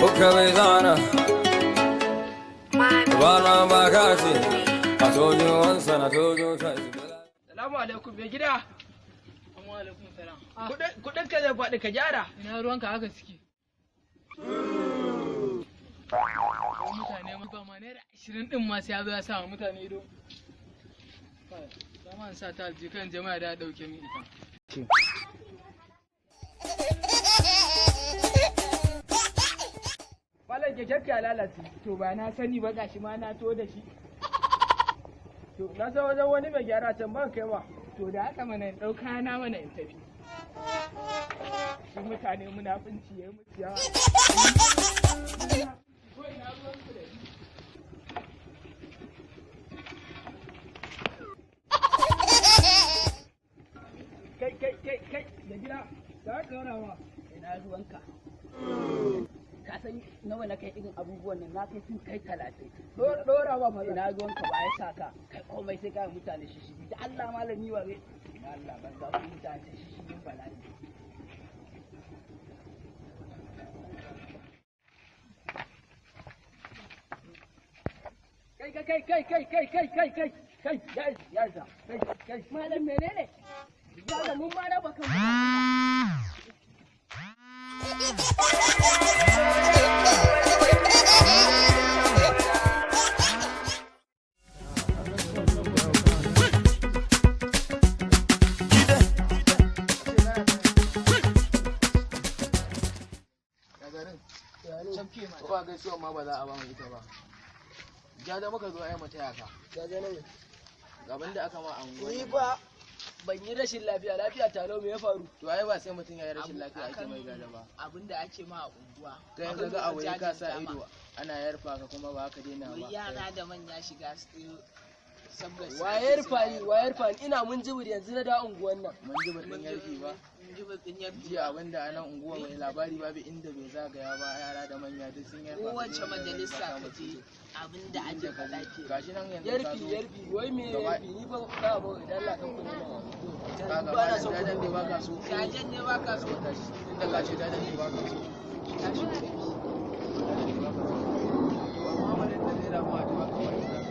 Ukabizana Bana bakasi I told you once and I told you twice. Salamu alaikum mai gida. Amma alaikum salam. Kudin ka zai faɗi, ka gyara. Ina ruwanka, haka suke. Mutane ba ma ₦20 din ma sai ya zo ya sa wa mutane ido. Dama in sa ta aljikan jama'a da ɗauke min ita. Malam, keken ka ya lalace. To ba na sani ba, gashi ma na to da shi. To na san wajen wani mai gyara can, ban kai ma. To da haka mana in ɗauka na mana in tafi. Su mutane munafunci ya yi musu yawa. Ko ina ruwansu da ni? Kai kai kai kai da gida da haka wani. Ina ruwanka? Ka san nawa na kai irin abubuwan nan? Na kai sun kai 30. Dora ba fa. Ina ruwanka? Ba ya sa ka kai komai sai ka yi mutane shishigi da Allah malami wa zai ina Allah ban za ku mutane shishigin bala'i. Kai kai kai kai kai kai kai kai kai, ya isa, ya isa, kai kai. Malam, menene? Malam, mun ma raba kan Ya garin? Ko ba gaisuwa ma ba za a ba mu ita ba. Ja da muka zo ai mu taya ka. Jaje ne. Gaban da aka ma a unguwar Ni nan. ba ban yi rashin lafiya, lafiya talo, me ya faru? To ai ba sai mutum ya yi rashin lafiya ake mai gada ba. Abin da ake ma a unguwa. Kai yanzu ga abu ka sa ido ana yarfa ka kuma ba ka daina ba. Yara da manya shiga su sabgar su. Wayar fani, wayar fani, ina mun jibir yanzu na da unguwan nan. Mun ji batun yarfi ba. Jibin yarfi. Jiya abin da a nan unguwa mai labari babu inda bai zagaya ba, yara da manya duk sun yarfa. Kowace majalisa ka je, abin da ake faɗa ke. Gashi nan yanzu ka Yarfi zo. yarfi, wai me Gaba- yarfi? Ni ba ka ba idan Allah kan kudi na. Ka ga Ba na son jajen ne kuɗi. ba ka so. Jajen ne ba ka so. Tunda ka ce jajen ne ba ka so. Tashi ku tafi. Amma wannan da zai ramu a tuwa kawai.